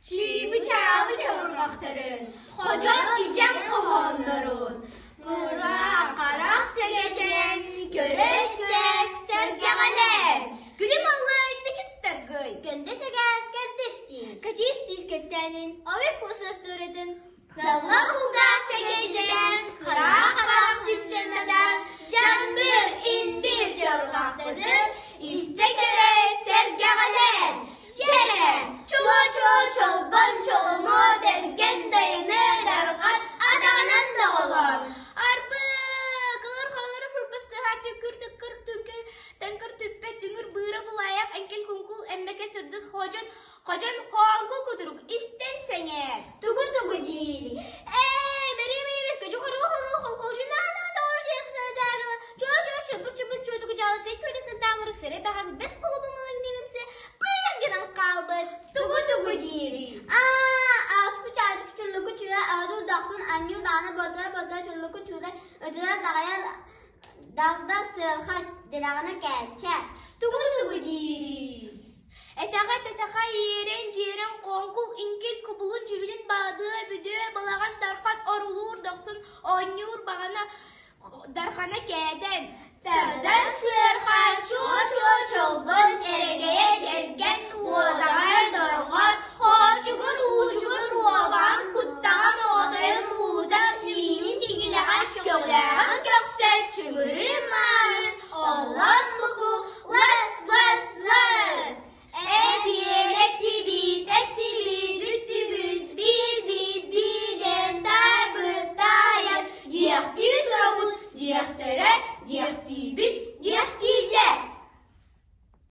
Чыыбы-чаабы чабырҕахтарын, ходьон ичэҥ хоһооннорун, кура харах сэгэтэн, көрө-истэ сэргэҕэлээн, күлүм аллай бичик таргый, Көндөс эгэ кэлбэстии, Качиев тиис кэпсээнин, Омик устуоруйатын Далла кулгаах сэгэйдьээн, хараа-хараах чыпчырнатан, дьандыр, индир чабырҕахтарын истэ-көрө сэргэҕэлээн, Чэрэ, чуо-чуо чолбон чолоҥо бэргэн дайыны дарҕат атаҕынан доҕолоор, Арбы, кылыр-халыр фырбыс кыһа түкүр-тыккыр түҥкүр таҥкыр түппэт түҥүр быыра булаайах эҥкил куҥкул эммэкэ сырдык ходьон Ходьон хооҥку кутурук истэн сэҥээр. Тугу-тугу диирий? Ээ, бэри-бэри көчү-хоруу-хоруу Тугу-тугу диирий? Аа, ааску чаачык чуллуку чула аду дохсун анньуу даҕаны буолтара буолтара чуллуку чула ытыра даҕайар далда сыалха дьадаҕына кээччэ. Тугу-тугу диирий? Этэҕэ-тэтэхэ иэрэн-дьиэрэн хоҥкул иҥкил кубулун дьүбүлүн баадыа бүдүө балаҕан дархан орулуур дохсун оонньуур баҕана дархана кээтэн Тардар сыарха чуо-чуо чолбон эрэгэйэ.